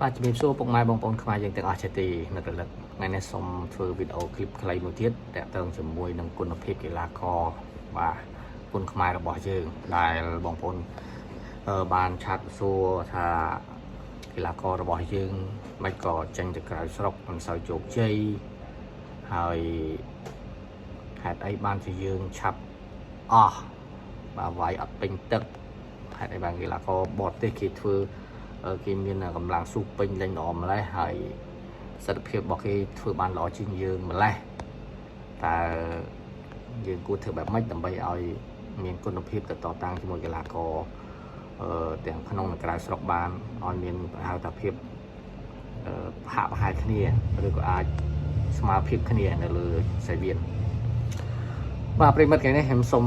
បាទជំរាបសួរពុកម៉ែបងប្អូនខ្មែរយើងទាំងអស់ជាទីនឹករលឹកថ្ងៃនេះសូមធ្វើវីដេអូឃ្លីបខ្លីមួយទៀតតាក់ទងជាមួយនឹងគុណភាពកីឡាករបាទគុនខ្មែររបស់យើងដែលបងប្អូនបាន chat សួរថាកីឡាកររបស់យើងមិនក៏ចេញទៅក្រៅស្រុកមិនសូវជោគជ័យហើយហេតុអីបានជាយើងឆាប់អស់បាទវាយអត់ពេញទឹកហេតុអីបានកីឡាករបរទេសគេធ្វើគេមានកម្លាំងស៊ូពេញលេញល្អម្លេះហើយសិទ្ធិភាពរបស់គេធ្វើបានល្អជាងយើងម្លេះតើយើងគួរធ្វើបែបម៉េចដើម្បីឲ្យមានគុណភាពទៅតតាំងជាមួយកីឡាករទាំងក្នុងនិងក្រៅស្រុកបានឲ្យមានហៅថាភាពហាក់ប្រហែលគ្នាឬក៏អាចស្មើភាពគ្នានៅលើសង្វៀនបាទប្រិយមិត្តថ្ងៃនេះខ្ញុំសូម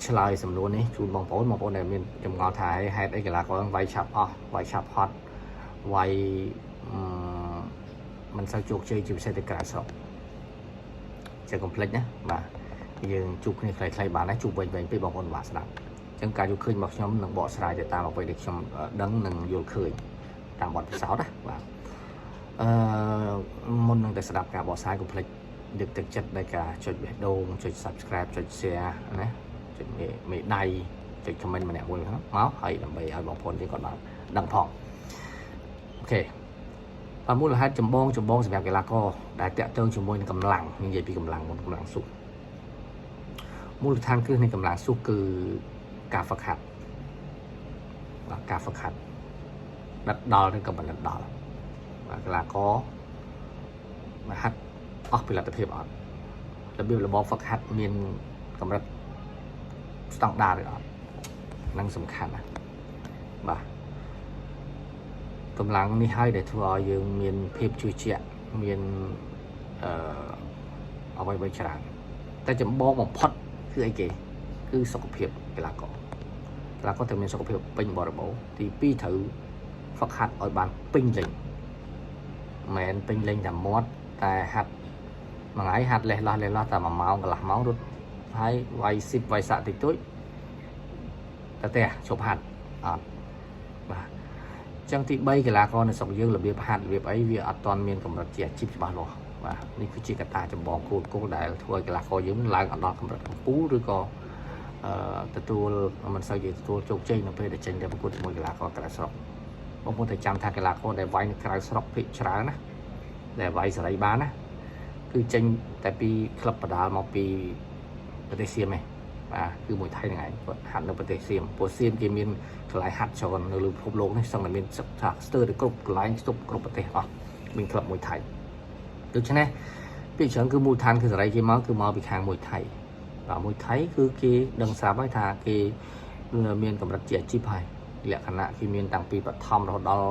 ឆ្លើយសំណួរនេះជូនបងប្អូនបងប្អូនដែលមានចម្ងល់ថាហេតុអីកីឡាករវាយឆាប់អស់វាយឆាប់ហត់វាយមិនសូវជោគជ័យជាពិសេសទៅក្រៅស្រុកចេះកុំភ្លេចណាបាទយើងជួបគ្នាខ្លីៗបានដែរជួបវែងៗពេកបងប្អូនបាទស្ដាប់អញ្ចឹងការយល់ឃើញរបស់ខ្ញុំនឹងបកស្រាយទៅតាមអ្វីដែលខ្ញុំដឹងនិងយល់ឃើញតាមបទពិសោធន៍ណាបាទអឺមុននឹងទៅស្ដាប់ការបកស្រាយកុំភ្លេចលើកទឹកចិត្តដោយការចុចបេះដូងចុច Subscribe ចុច Share ណាចុចមេដៃចុច comment ម្នាក់មួយមកហើយដើម្បីឲ្យបងប្អូនយើងគាត់បានដឹងផង OK បាទមូលហេតុចម្បងចម្បងសម្រាប់កីឡាករដែលតាក់ទងជាមួយនឹងកម្លាំងនិយាយពីកម្លាំងមុនកម្លាំងស៊ូមូលដ្ឋានគ្រឹះនៃកម្លាំងស៊ូគឺការហ្វឹកហាត់បាទការហ្វឹកហាត់ដិតដល់ឬក៏មិនដិតដល់បាទកីឡាករមកហាត់អស់ពីលទ្ធភាពអត់របៀបរបបហ្វឹកហាត់មានកម្រិតស្តង់ដារឬអត់នឹងសំខាន់ណាបាទកម្លាំងនេះហើយដែលធ្វើឲ្យយើងមានភាពជឿជាក់មានអឺអ្វីៗច្រើនតែចម្បងបំផុតគឺអីគេគឺសុខភាពកីឡាករកីឡាករត្រូវមានសុខភាពពេញបរិបូរណ៍ទី2ត្រូវហ្វឹកហាត់ឲ្យបានពេញលេញមិនមែនពេញលេញតែមាត់តែហាត់មួយថ្ងៃហាត់លេះលោះលេះលោះតែ1ម៉ោងកន្លះម៉ោងរត់ហើយវាយស៊ីបវាយសាក់តិចតួចតែផ្ទះឈប់ហាត់អត់បាទចឹងទី3កីឡាករនៅស្រុកយើងរបៀបហាត់របៀបអីវាអត់ទាន់មានកម្រិតជាអាជីពច្បាស់លាស់បាទនេះគឺជាកត្តាចម្បងគោលគោលដែលធ្វើឲ្យកីឡាករយើងឡើងអត់ដល់កម្រិតកំពូលឬក៏អឺទទួលមិនសូវជាទទួលជោគជ័យនៅពេលដែលចេញទៅប្រកួតជាមួយកីឡាករក្រៅស្រុកបងប្អូនត្រូវចាំថាកីឡាករដែលវាយនៅក្រៅស្រុកភាគច្រើនណាដែលវាយសេរីបានណាគឺចេញតែពីក្លឹបបដាល់មកពីប្រទេសសៀមឯងបាទគឺមួយថៃហ្នឹងឯងគាត់ហាត់នៅប្រទេសសៀមព្រោះសៀមគេមានកន្លែងហាត់ច្រើននៅលើពិភពលោកនេះសឹងតែមានថាស្ទើរតែគ្រប់កន្លែងស្ទប់គ្រប់ប្រទេសអស់មានក្លឹបមួយថៃដូច្នេះពីច្រើនគឺមូលដ្ឋានគឺសេរីគេមកគឺមកពីខាងមួយថៃបាទមួយថៃគឺគេដឹងស្រាប់ហើយថាគេមានកម្រិតជាអាជីពហើយលក្ខណៈគេមានតាំងពីបឋមរហូតដល់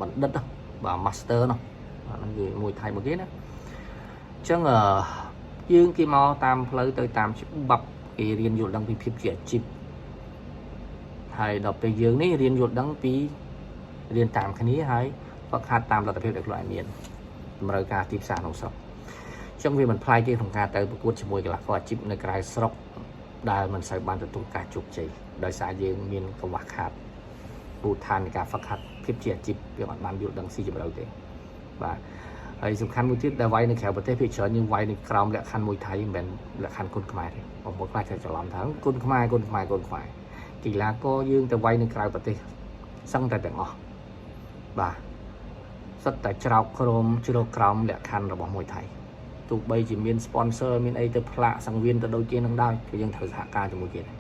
បណ្ឌិតបាទ master នោះបាទហ្នឹងគឺមួយថៃមកគេណាអញ្ចឹងអឺយើងគេមកតាមផ្លូវទៅតាមច្បាប់គេរៀនយល់ដឹងពីភាពជាអាជីពហើយដល់ពេលយើងនេះរៀនយល់ដឹងពីរៀនតាមគ្នាហើយហ្វឹកហាត់តាមលទ្ធភាពដែលខ្លួនឯងមានតម្រូវការទីផ្សារក្នុងស្រុកអញ្ចឹងវាមិនប្លែកទេក្នុងការទៅប្រកួតជាមួយកីឡាករអាជីពនៅក្រៅស្រុកដែលមិនសូវបានទទួលការជោគជ័យដោយសារយើងមានកង្វះខាតមូលដ្ឋាននៃការហ្វឹកហាត់ភាពជាអាជីពវាអត់បានយល់ដឹងស៊ីជម្រៅទេបាទហើយសំខាន់មួយទៀតដែលវាយនៅក្រៅប្រទេសភាគច្រើនយើងវាយនៅក្រោមលក្ខខណ្ឌមួយថៃមិនមែនលក្ខខណ្ឌគុនខ្មែរទេបងប្អូនខ្លះតែច្រឡំថាគុនខ្មែរគុនខ្មែរគុនខ្មែរកីឡាករយើងទៅវាយនៅក្រៅប្រទេសសឹងតែទាំងអស់បាទសុទ្ធតែច្រោកក្រមជ្រកក្រោមលក្ខខណ្ឌរបស់មួយថៃទោះបីជាមាន sponsor មានអីទៅផ្លាកសង្វៀនទៅដូចគេនឹងដែរគឺយើងត្រូវសហការជាមួយគេដែរ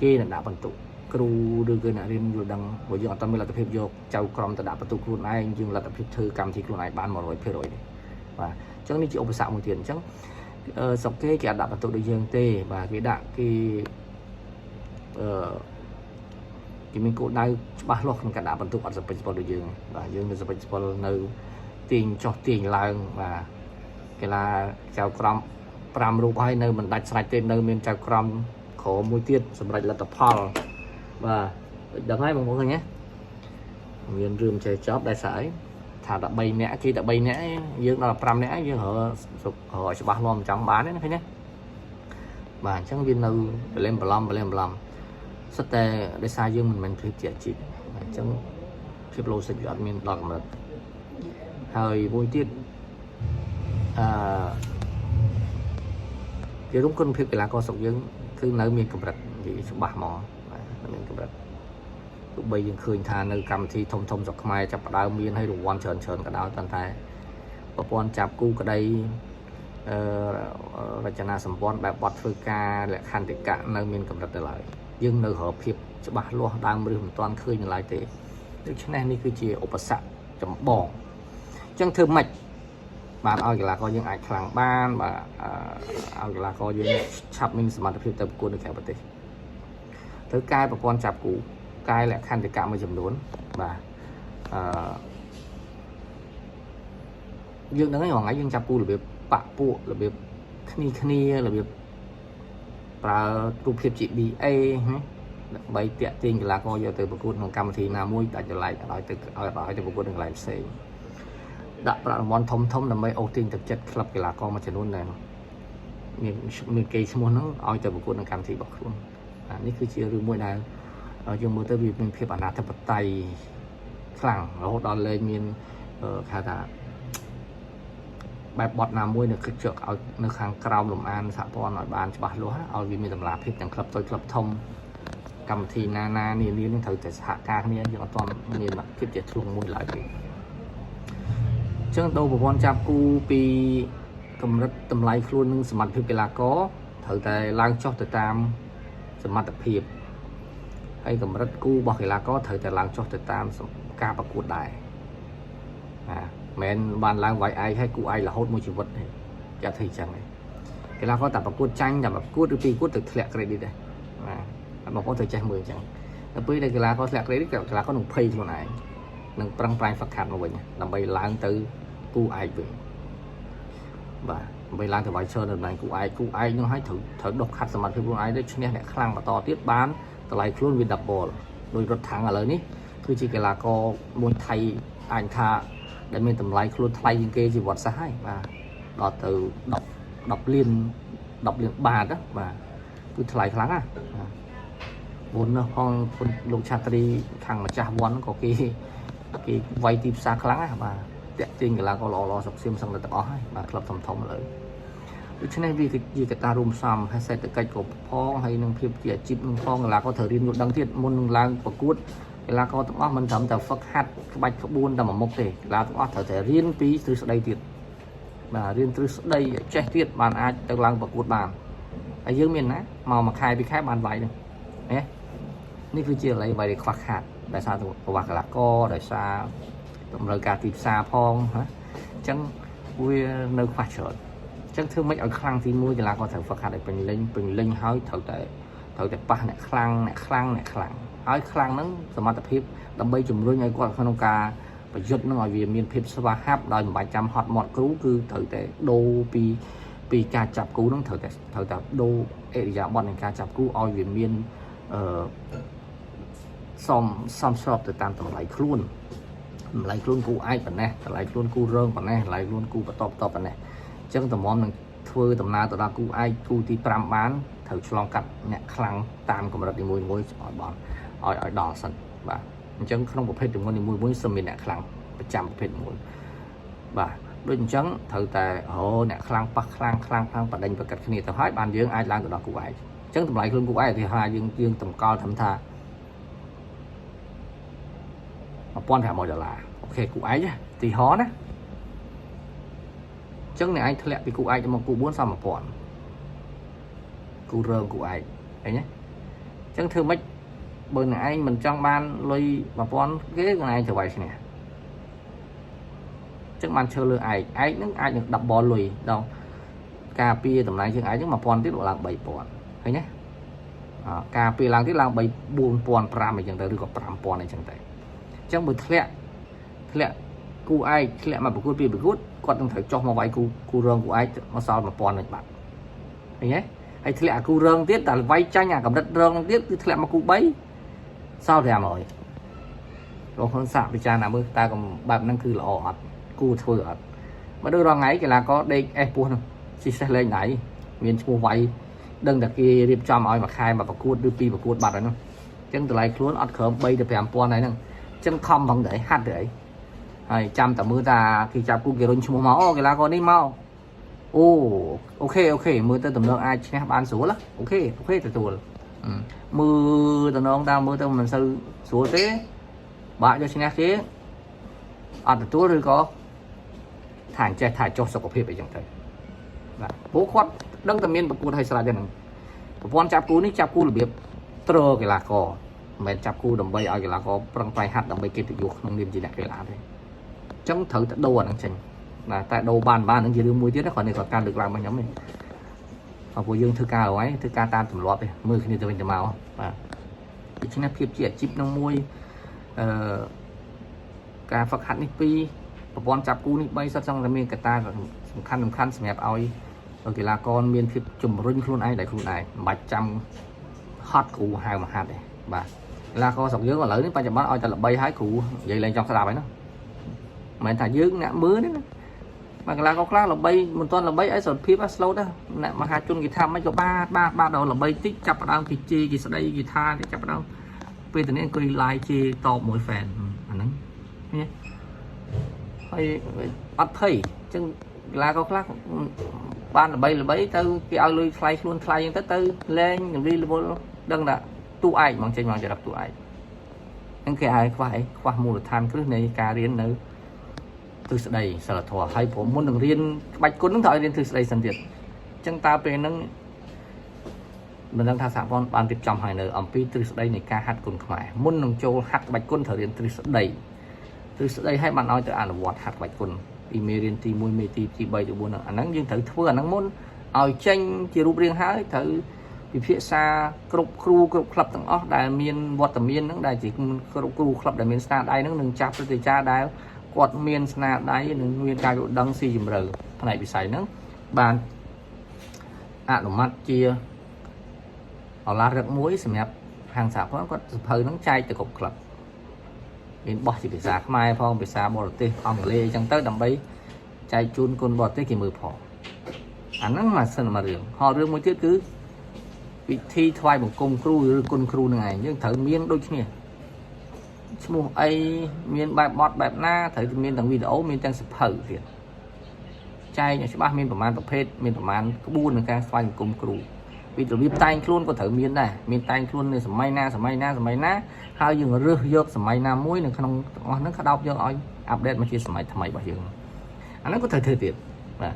គេនឹងដាក់បន្ទុកគ្រូឬគឺអ្នករៀនយល់ដឹងព្រោះយើងអត់ទាន់មានលទ្ធភាពយកចៅក្រមទៅដាក់បន្ទុកខ្លួនឯងយើងលទ្ធភាពធ្វើកម្មវិធីខ្លួនឯងបាន100%ទេបាទអញ្ចឹងនេះជាឧបសគ្គមួយទៀតអញ្ចឹងស្រុកគេគេអត់ដាក់បន្ទុកដូចយើងទេបាទគេដាក់គេអឺគេមានគោលដៅច្បាស់លាស់ក្នុងការដាក់បន្ទុកអត់សពេចសពិលដូចយើងបាទយើងនៅសពេចសពិលនៅទាញចុះទាញឡើងបាទកីឡាចៅក្រម5រូបហើយនៅមិនដាច់ស្រេចទេនៅមានចៅក្រមក្រមួយទៀតសម្រាប់លទ្ធផលបាទដឹងហើយបងប្អូនឃើញទេមានរឿងចេះចប់ដែលស្អីថា13នាក់គេ13នាក់យើងដល់5នាក់យើងរករកច្បាស់លាស់មិនចង់បានទេណាឃើញទេបាទអញ្ចឹងវានៅប្រឡែមប្រឡំប្រឡែមប្រឡំសុទ្ធតែដោយសារយើងមិនមែនភាពជាអាជីពអញ្ចឹង ភាព logic វាអត់មានដល់កម្រិតហើយមួយទៀតអឺជារួមគុណភាពកីឡាករស្រុកយើងគឺនៅមានកម្រិតនិយាយច្បាស់ហ្មងបាទនៅមានកម្រិតទោះបីយើងឃើញថានៅកម្មវិធីធំធំស្រុកខ្មែរចាប់ផ្ដើមមានឲ្យរង្វាន់ច្រើនច្រើនក៏ដោយប៉ុន្តែប្រព័ន្ធចាប់គូក្តីអឺរចនាសម្ព័ន្ធបែបបត់ធ្វើការលក្ខន្តិកៈនៅមានកម្រិតនៅឡើយយើងនៅរកភាពច្បាស់លាស់ដើមឬមិនទាន់ឃើញនៅឡើយទេដូច្នេះនេះគឺជាឧបសគ្គចម្បងអញ្ចឹងធ្វើម៉េចបាទឲ្យកីឡាករយើងអាចខ្លាំងបានបាទឲ្យកីឡាករយើងឆាប់មានសមត្ថភាពទៅប្រកួតនៅក្រៅប្រទេសត្រូវកែប្រព័ន្ធចាប់គូកែលក្ខន្តិកៈមួយចំនួនបាទអឺយើងដឹងហើយរាល់ថ្ងៃយើងចាប់គូរបៀបបាក់ពួករបៀបគ្នាគ្នារបៀបប្រើរូបភាពជា BA ណាដើម្បីតាក់ទាញកីឡាករយកទៅប្រកួតក្នុងកម្មវិធីណាមួយដាច់ដោយឡែកឲ្យទៅឲ្យទៅប្រកួតនៅកន្លែងផ្សេងដាក់ប្រាក់រង្វាន់ធំធំដើម្បីអូសទាញទឹកចិត្តក្លឹបកីឡាករមួយចំនួនដែលមានមានគេឈ្មោះហ្នឹងឲ្យទៅប្រកួតក្នុងកម្មវិធីរបស់ខ្លួនអានេះគឺជារឿងមួយដែលយើងមើលទៅវាមានភាពអនាធិបតេយ្យខ្លាំងរហូតដល់លែងមានគេហៅថាបែបបត់ណាមួយនៅគិតជក់ឲ្យនៅខាងក្រោមលំអានសហព័ន្ធឲ្យបានច្បាស់លាស់ឲ្យវាមានតម្លាភាពទាំងក្លឹបតូចក្លឹបធំកម្មវិធីណាណានានានឹងត្រូវតែសហការគ្នាយើងអត់ទាន់មានភាពជាធ្លុងមួយឡើយទេអញ្ចឹងដូរប្រព័ន្ធចាប់គូពីកម្រិតតម្លៃខ្លួននិងសមត្ថភាពកីឡាករត្រូវតែឡើងចុះទៅតាមសមត្ថភាពហើយកម្រិតគូរបស់កីឡាករត្រូវតែឡើងចុះទៅតាមការប្រកួតដែរណាមិនបានឡើងវាយឯងហើយគូឯងរហូតមួយជីវិតទេគេអត់ធ្វើអញ្ចឹងទេកីឡាករតែប្រកួតចាញ់តែប្រកួតឬពីរប្រកួតទៅធ្លាក់ credit ដែរបាទបងប្អូនត្រូវចេះមើលអញ្ចឹងដល់ពេលដែលកីឡាករធ្លាក់ credit កីឡាករនឹងភ័យខ្លួនឯងនឹងប្រឹងប្រែងហ្វឹកហាត់មកវិញដើម្បីឡើងទៅគូឯកវិញបាទដើម្បីឡើងទៅវាយឈើនៅតំណែងគូឯកគូឯកនឹងឲ្យត្រូវត្រូវដុសខាត់សមត្ថភាពខ្លួនឯងទៅឈ្នះអ្នកខ្លាំងបន្តទៀតបានតម្លៃខ្លួនវា double ដោយរត់ថងឥឡូវនេះគឺជាកីឡាករមួយថៃអាចថាដែលមានតម្លៃខ្លួនថ្លៃជាងគេជាវត្តសាស្ត្រហើយបាទដល់ទៅ10 10លាន10លានបាតបាទគឺថ្លៃខ្លាំងណាស់មុននោះផងលោកឆាត្រីខាងម្ចាស់វ័នក៏គេគេវាយទីផ្សារខ្លាំងណាស់បាទតាក់ទាញកីឡាករល្អៗសុកសៀមសឹងតែទាំងអស់ហើយបាទក្លឹបធំធំឥឡូវដូច្នេះវាគឺជាកត្តារួមផ្សំហើយសេដ្ឋកិច្ចក៏ផងហើយនឹងភាពជាអាជីពនឹងផងកីឡាករត្រូវរៀនយល់ដឹងទៀតមុននឹងឡើងប្រកួតកីឡាករទាំងអស់មិនត្រឹមតែហ្វឹកហាត់ក្បាច់ក្បួនតែមួយមុខទេកីឡាទាំងអស់ត្រូវតែរៀនពីទ្រឹស្ដីទៀតបាទរៀនទ្រឹស្ដីចេះទៀតបានអាចទៅឡើងប្រកួតបានហើយយើងមានណាមកមួយខែពីរខែបានវាយហ្នឹងណានេះគឺជាអ្វីអ្វីដែលខ្វះខាតដោយសារប្រវត្តិកីឡាករដោយសារតម្រូវការទីផ្សារផងណាអញ្ចឹងវានៅខ្វះច្រើនអញ្ចឹងធ្វើម៉េចឲ្យខ្លាំងទី1កីឡាករត្រូវហ្វឹកហាត់ឲ្យពេញលេញពេញលេញហើយត្រូវតែប៉ះអ្នកខ្លាំងអ្នកខ្លាំងអ្នកខ្លាំងហើយខ្លាំងហ្នឹងសមត្ថភាពដើម្បីជំរុញឲ្យគាត់ក្នុងការប្រយុទ្ធនឹងឲ្យវាមានភាពស្វាហាប់ដោយមិនបាច់ចាំហត់មាត់គ្រូគឺត្រូវតែដូរពីពីការចាប់គូហ្នឹងត្រូវតែដូរអេរិយាបថនៃការចាប់គូឲ្យវាមានអឺសមសមស្របទៅតាមតម្លៃខ្លួនតម្លៃខ្លួនគូឯកប៉ុណ្ណេះតម្លៃខ្លួនគូរងប៉ុណ្ណេះតម្លៃខ្លួនគូបន្តបន្តប៉ុណ្ណេះអញ្ចឹងតម្រាំនឹងធ្វើដំណើរទៅដល់គូឯកគូទី5បានត្រូវឆ្លងកាត់អ្នកខ្លាំងតាមកម្រិតនីមួយៗឲ្យបានឲ្យឲ្យដល់សិនបាទអញ្ចឹងក្នុងប្រភេទចំនួននីមួយៗសឹមមានអ្នកខ្លាំងប្រចាំប្រភេទមួយបាទដូចអញ្ចឹងត្រូវតែរអ្នកខ្លាំងប៉ះខ្លាំងខ្លាំងខ្លាំងបដិញប្រកាត់គ្នាទៅហើយបានយើងអាចឡើងទៅដល់គូឯកអញ្ចឹងតម្លៃខ្លួនគូឯកឧទាហរណ៍យើងយើងតម្កល់ធ្វើថា1500ដុល្លារ OK គូឯកទីហោណាអញ្ចឹងអ្នកឯងធ្លាក់ពីគូឯកទៅមកគូ4សល់1000គូរើងគូឯកឃើញទេអញ្ចឹងធ្វើម៉េចបើអ្នកឯងមិនចង់បានលុយ1000គេអ្នកឯងទៅវាយឈ្នះអញ្ចឹងបានឈើលើឯកឯកហ្នឹងអាចនឹង10បលុយដល់ការពារតម្លៃជាងឯកហ្នឹង1000ទៀតឡើង3000ឃើញទេការពារឡើងទៀតឡើង3 4005អញ្ចឹងទៅឬក៏5000អញ្ចឹងទៅអញ្ចឹងបើធ្លាក់ធ្លាក់គូឯកធ្លាក់មកប្រកួតពីប្រកួតគាត់នឹងត្រូវចុះមកវាយគូគូរងគូឯកមកសល់1000នឹងបាត់ឃើញទេហើយធ្លាក់អាគូរងទៀតតែវាយចាញ់អាកម្រិតរងនឹងទៀតគឺធ្លាក់មកគូ3សល់500បងប្អូនសាកពិចារណាមើលតើកំបែបហ្នឹងគឺល្អអត់គូធ្វើអត់មកដូចរាល់ថ្ងៃកីឡាករដេកអេសពោះហ្នឹងស៊ីសេះលេងដៃមានឈ្មោះវាយដឹងតែគេរៀបចំឲ្យមួយខែមកប្រកួតឬពីរប្រកួតបាត់ហើយនោះអញ្ចឹងតម្លៃខ្លួនអត់ក្រោម3ទៅ5000ហើយហ្នឹងអញ្ ចឹងខំផងដែរហាត់ទៅអីហើយចាំតែមើលតាគេចាប់គូគេរុញឈ្មោះមកអូកីឡាករនេះមកអូ OK OK មើលទៅតំណងអាចឈ្នះបានស្រួល OK OK ទទួលមើលតំណងតាមមើលទៅមិនសូវស្រួលទេបាក់យកឈ្នះគេអត់ទទួលឬក៏ថាអញ្ចេះថាចុះសុខភាពអីចឹងទៅបាទព្រោះគាត់ដឹងតែមានប្រកួតឲ្យស្រេចហ្នឹងប្រព័ន្ធចាប់គូនេះចាប់គូរបៀបត្រកីឡាករមិនមែនចាប់គូដើម្បីឲ្យកីឡាករប្រឹងប្រែងហាត់ដើម្បីកិត្តិយសក្នុងនាមជាអ្នកកីឡាទេអញ្ចឹងត្រូវតែដូរអាហ្នឹងចេញបាទតែដូរបានបានហ្នឹងជារឿងមួយទៀតណាគ្រាន់តែគាត់ការលើកឡើងរបស់ខ្ញុំទេព្រោះយើងធ្វើការអ្វីធ្វើការតាមទម្លាប់ទេមើលគ្នាទៅវិញទៅមកបាទដូច្នេះភាពជាអាជីពនឹងមួយអឺការហ្វឹកហាត់នេះពីរប្រព័ន្ធចាប់គូនេះ3សិតសឹងតែមានកត្តាសំខាន់សំខាន់សម្រាប់ឲ្យកីឡាករមានភាពជំរុញខ្លួនឯងដោយខ្លួនឯងមិនបាច់ចាំហត់គ្រូហៅមកហាត់ទេបាទកីឡាករស្រុកយើងឥឡូវនេះបច្ចុប្បន្នឲ្យតែល្បីហើយគ្រូនិយាយលែងចង់ស្ដាប់ហើយណាមិនមែនថាយើងអ្នកមើលទេណាបាទកីឡាករខ្លះល្បីមិនទាន់ល្បីអីសុខភាព slow ដែរអ្នកមហាជនគេថាមិនក៏បាទបាទបាទដល់ល្បីតិចចាប់ផ្ដើមគេជេរគេស្ដីគេថាគេចាប់ផ្ដើមពេលទៅនេះអង្គុយ live ជេរតបមួយ fan អាហ្នឹងឃើញទេហើយអត់ភ័យអញ្ចឹងកីឡាករខ្លះបានល្បីល្បីទៅគេឲ្យលុយថ្លៃខ្លួនថ្លៃអញ្ចឹងទៅទៅលែងរវីរវល់ដឹងថាតួឯកហ្មងចេញមកចរិតតួឯកហ្នឹងគេឲ្យខ្វះអីខ្វះមូលដ្ឋានគ្រឹះនៃការរៀននៅទ្រឹស្ដីសិលធម៌ហើយព្រោះមុននឹងរៀនក្បាច់គុណហ្នឹងត្រូវឲ្យរៀនទ្រឹស្ដីសិនទៀតអញ្ចឹងតើពេលហ្នឹងមិនដឹងថាសហព័ន្ធបានរៀបចំហើយនៅអំពីទ្រឹស្ដីនៃការហាត់គុណខ្មែរមុននឹងចូលហាត់ក្បាច់គុណត្រូវរៀនទ្រឹស្ដីទ្រឹស្ដីឲ្យបានឲ្យទៅអនុវត្តហាត់ក្បាច់គុណពីមេរៀនទី1មេទីទី3ទី4ហ្នឹងអាហ្នឹងយើងត្រូវធ្វើអាហ្នឹងមុនឲ្យចេញជារូបរាងហើយត្រូវពិភាក្សាគ្រប់គ្រូគ្រប់ក្លឹបទាំងអស់ដែលមានវត្តមានហ្នឹងដែលជាគ្រប់គ្រូក្លឹបដែលមានស្នាដៃហ្នឹងនឹងចាប់ព្រឹទ្ធាចារ្យដែលគាត់មានស្នាដៃនិងមានការយល់ដឹងស៊ីជម្រៅផ្នែកវិស័យហ្នឹងបានអនុម័តជាឱឡារឹកមួយសម្រាប់ខាងសហព័ន្ធគាត់សភៅហ្នឹងចែកទៅគ្រប់ក្លឹបមានបោះជាភាសាខ្មែរផងភាសាបរទេសអង់គ្លេសអញ្ចឹងទៅដើម្បីចែកជូនគុណបរទេសគេមើលផងអាហ្នឹងមកសិនមករឿងហោរឿងមួយទៀតគឺពិធីថ្វាយបង្គំគ្រូឬគុណគ្រូនឹងឯងយើងត្រូវមានដូចគ្នាឈ្មោះអីមានបែបបត់បែបណាត្រូវមានទាំងវីដេអូមានទាំងសភៅទៀតចែកឲ្យច្បាស់មានប្រមាណប្រភេទមានប្រមាណក្បួនក្នុងការថ្វាយបង្គំគ្រូពីរបៀបតែងខ្លួនក៏ត្រូវមានដែរមានតែងខ្លួននៅសម័យណាសម័យណាសម័យណាហើយយើងរើសយកសម័យណាមួយនៅក្នុងទាំងអស់ហ្នឹងក្តោបយកឲ្យ update មកជាសម័យថ្មីរបស់យើងអាហ្នឹងក៏ត្រូវធ្វើទៀតបាទ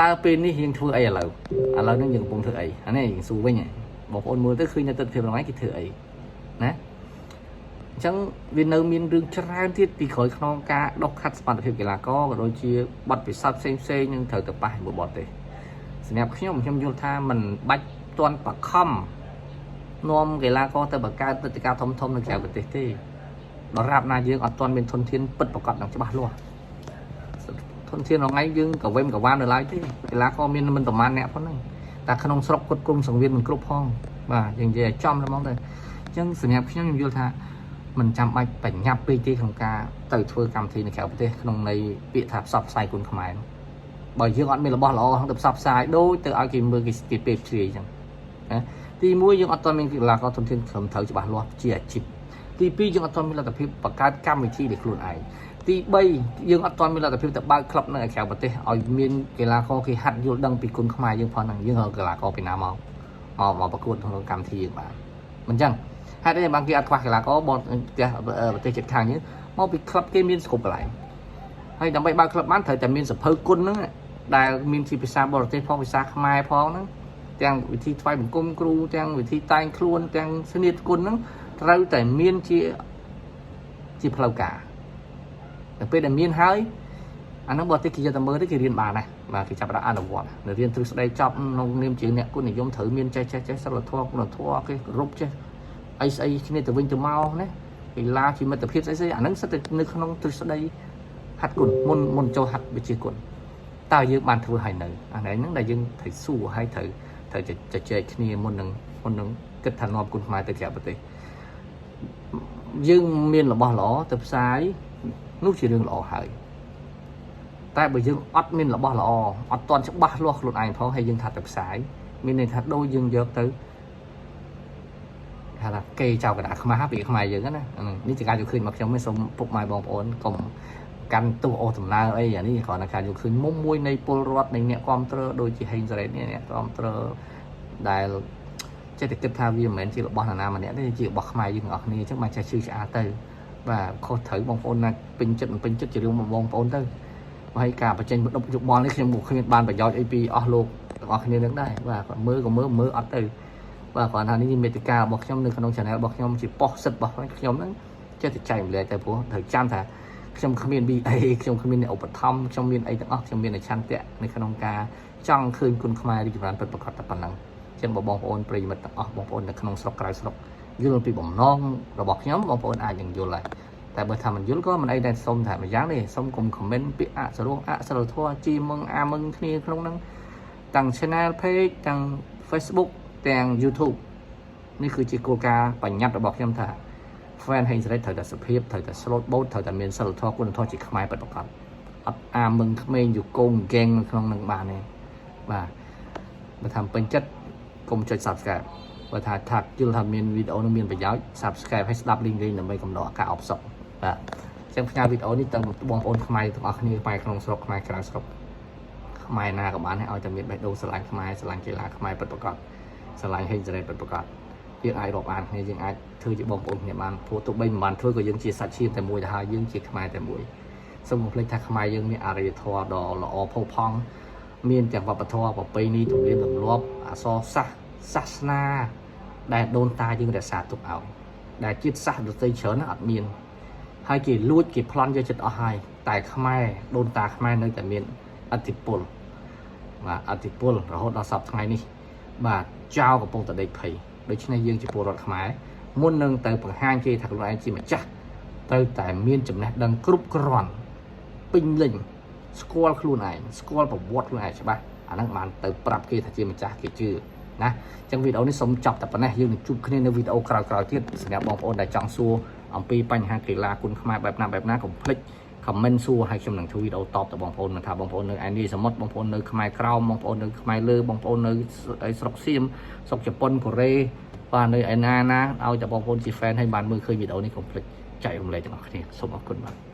តើពេលនេះយើងធ្វើអីឥឡូវឥឡូវហ្នឹងយើងកំពុងធ្វើអីអានេះយើងសួរវិញបងប្អូនមើលទៅឃើញនៅទស្សនវិជ្ជាថ្ងៃគេធ្វើអីណាអញ្ចឹងវានៅមានរឿងច្រើនទៀតពីក្រោយខ្នងការដុសខាត់សមត្ថភាពកីឡាករក៏ដូចជាបទពិសោធន៍ផ្សេងផ្សេងនឹងត្រូវទៅប៉ះជាមួយបទទេសម្រាប់ខ្ញុំខ្ញុំយល់ថាมันបាច់តន់បខំនាំកីឡាករទៅបង្កើតព្រឹត្តិការណ៍ធំធំនៅក្រៅប្រទេសទេដរាបណាយើងអត់ទាន់មានធនធានពិតប្រាកដនិងច្បាស់លាស់ធនធានថ្ងៃយើងក៏វិមកវាននៅឡើយទេកីឡាករមានមិនប្រមាណអ្នកប៉ុណ្ណឹងតែក្នុងស្រុកគាត់គុំសង្វៀនមិនគ្រប់ផងបាទយើងនិយាយឲ្យចំតែហ្មងទៅអញ្ចឹងសម្រាប់ខ្ញុំខ្ញុំយល់ថាមិនចាំបាច់បញ្ញាប់ពេកទេក្នុងការទៅធ្វើកម្មវិធីនៅក្រៅប្រទេសក្នុងន័យពាក្យថាផ្សព្វផ្សាយគុណខ្មែរបើយើងអត់មានរបស់ល្អក្នុងទៅផ្សព្វផ្សាយដូចទៅឲ្យគេមើលគេគេពេបជ្រាយអញ្ចឹងណាទី1យើងអត់ទាន់មានកីឡាករធនធានត្រឹមត្រូវច្បាស់លាស់ជាអាជីពទី2យើងអត់ទាន់មានលទ្ធភាពបង្កើតកម្មវិធីដោយខ្លួនឯងទី3យើងអត់ទាន់មានលទ្ធភាពទៅបើកក្លឹបនៅក្រៅប្រទេសឲ្យមានកីឡាករគេហាត់យល់ដឹងពីគុណខ្មែរយើងផងហ្នឹងយើងរកកីឡាករពីណាមកមកមកប្រកួតក្នុងកម្មវិធីយើងបានមិនអញ្ចឹងហេតុអីបានគេអត់ខ្វះកីឡាករបរផ្ទះប្រទេសជិតខាងយើងមកពីក្លឹបគេមានគ្រប់កន្លែងហើយដើម្បីបើកក្លឹបបានត្រូវតែមានសភៅគុណហ្នឹងដែលមានជាភាសាបរទេសផងភាសាខ្មែរផងហ្នឹងទាំងវិធីថ្វាយបង្គំគ្រូទាំងវិធីតែងខ្លួនទាំងស្នៀតគុណហ្នឹងត្រូវតែមានជាជាផ្លូវការតែពេលដែលមានហើយអាហ្នឹងបើតិចគេយកតែមើលទៅគេរៀនបានដែរបាទគេចាប់ផ្ដើមអនុវត្តនៅរៀនទ្រឹស្ដីចប់ក្នុងនាមជាអ្នកគុណនិយមត្រូវមានចេះចេះចេះសិលធម៌គុណធម៌គេគោរពចេះអីស្អីគ្នាទៅវិញទៅមកណាកីឡាជាមិត្តភាពស្អីស្អីអាហ្នឹងសិតតែនៅក្នុងទ្រឹស្ដីហាត់គុណមុនមុនចូលហាត់វិជាគុណតើយើងបានធ្វើហើយនៅអាហ្នឹងដែលយើងត្រូវសួរហើយត្រូវត្រូវជជែកគ្នាមុននឹងមុននឹងគិតថានាំគុណខ្មែរទៅក្រៅប្រទេសយើងមានរបស់ល្អទៅផ្សាយនោះជារឿងល្អហើយតែបើយើងអត់មានរបស់ល្អអត់ទាន់ច្បាស់លាស់ខ្លួនឯងផងហើយយើងថាទៅផ្សាយមានន័យថាដូចយើងយកទៅ ហៅថាគេចៅកណ្ដាលខ្មាស់ពីខ្មែរយើងណានេះជាការយល់ឃើញរបស់ខ្ញុំឯងសូមពុកម៉ែបងប្អូនកុំកាន់ទោសអូសដំណើរអីអានេះគ្រាន់តែការយល់ឃើញមុំមួយនៃពលរដ្ឋនៃអ្នកគ្រប់គ្រងដូចជាហេងសារ៉េតនេះអ្នកគ្រប់គ្រងដែលចេះតែគិតថាវាមិនមែនជារបស់នរណាម្នាក់ទេជារបស់ខ្មែរយើងទាំងអស់គ្នាអញ្ចឹងបានចេះជឿឆ្អាទៅបាទខុសត្រូវបងប្អូនណាពេញចិត្តមិនពេញចិត្តជារឿងបងប្អូនទៅហើយការបញ្ចេញយោបល់នេះខ្ញុំគ្មានបានប្រយោជន៍អីពីអស់លោកទាំងអស់គ្នានឹងដែរបាទគាត់មើលក៏មើលមើលអត់ទៅបាទគ្រាន់ថានេះមេតិការបស់ខ្ញុំនៅក្នុង channel របស់ខ្ញុំជាប៉ុស្តិ៍សិទ្ធរបស់ខ្ញុំហ្នឹងចេះតែចែកម្លែកទៅព្រោះត្រូវចាំថាខ្ញុំគ្មាន BA ខ្ញុំគ្មានអ្នកឧបត្ថម្ភខ្ញុំមានអីទាំងអស់ខ្ញុំមានតែឆន្ទៈនៅក្នុងការចង់ឃើញគុណខ្មែររីកចម្រើនពិតប្រាកដតែប៉ុណ្ណឹងចឹងបើបងប្អូនប្រិយមិត្តទាំងអស់បងប្អូននៅក្នុងស្រុកក្រៅស្រុកយល់ពីបំណងរបស់ខ្ញុំបងប្អូនអាចនឹងយល់ហើយតែបើថាមិនយល់ក៏មិនអីដែរសុំតែម្យ៉ាងនេះសុំកុំ comment ពាក្យអសរោះអសិលធម៌ជីមឹងអាមឹងគ្នាក្នុងហ្នឹងទាំង channel page ទាំង Facebook ទាំង YouTube នេះគឺជាគោលការណ៍បញ្ញត្តិរបស់ខ្ញុំថា fan ហេងសេរីត្រូវតែសុភាពត្រូវតែ slow boat ត្រូវតែមានសិលធម៌គុណធម៌ជាខ្មែរពិតប្រាកដអត់អាមឹងក្មេងយូកងហ្គេងនៅក្នុងនឹងបានទេបាទបើថាពេញចិត្តកុំចុច subscribe បើថាថាយល់ថាមានវីដេអូនឹងមានប្រយោជន៍ subscribe ឲ្យស្ដាប់លីងលេងដើម្បីកំដរការអបសុខបាទអញ្ចឹងផ្ញើវីដេអូនេះទៅបងប្អូនខ្មែរទាំងអស់គ្នាខ្មែរក្នុងស្រុកខ្មែរក្រៅស្រុកខ្មែរណាក៏បានដែរឲ្យតែមានបេះដូងស្រឡាញ់ខ្មែរស្រឡាញ់កីឡាខ្មែរពិតប្រាកដស្រឡាញ់ហេងសេរីពិតប្រាកដយើងអាចរាប់អានគ្នាយើងអាចធ្វើជាបងប្អូនគ្នាបានព្រោះទោះបីមិនបានធ្វើក៏យើងជាសាច់ឈាមតែមួយទៅហើយយើងជាខ្មែរតែមួយសូមកុំភ្លេចថាខ្មែរយើងមានអរិយធម៌ដ៏ល្អផូរផង់មានទាំងវប្បធម៌ប្រពៃណីទំនៀមទម្លាប់អក្សរសាស្ត្រសាសនាដែលដូនតាយើងរក្សាទុកឲ្យដែលជាតិសាសន៍ដទៃច្រើនណាស់អត់មានហើយគេលួចគេប្លន់យកចិត្តអស់ហើយតែខ្មែរដូនតាខ្មែរនៅតែមានអធិពលបាទអធិពលរហូតដល់សប្តាហ៍ថ្ងៃនេះបាទចៅកំពុងតែដេកភ័យដូច្នេះយើងជាពលរដ្ឋខ្មែរមុននឹងទៅបង្ហាញគេថាខ្លួនឯងជាម្ចាស់ត្រូវតែមានចំណេះដឹងគ្រប់គ្រាន់ពេញលេញស្គាល់ខ្លួនឯងស្គាល់ប្រវត្តិខ្លួនឯងច្បាស់អាហ្នឹងបានទៅប្រាប់គេថាជាម្ចាស់គេជឿណាអញ្ចឹងវីដេអូនេះសូមចប់តែប៉ុណ្ណេះយើងនឹងជួបគ្នានៅវីដេអូក្រោយៗទៀតសម្រាប់បងប្អូនដែលចង់សួរអំពីបញ្ហាកីឡាគុនខ្មែរបែបណាបែបណាកុំភ្លេច comment សួរឲ្យខ្ញុំនឹងធ្វើវីដេអូតបទៅបងប្អូនមិនថាបងប្អូននៅឯនេះសមុទ្របងប្អូននៅខ្មែរក្រោមបងប្អូននៅខ្មែរលើបងប្អូននៅស្រុកសៀមស្រុកជប៉ុនកូរ៉េបាទនៅឯណាណាឲ្យតែបងប្អូនជា fan ហើយបានមើលឃើញវីដេអូនេះកុំភ្លេចចែករំលែកទាំងអស់គ្នាសូមអរគុណបាទ។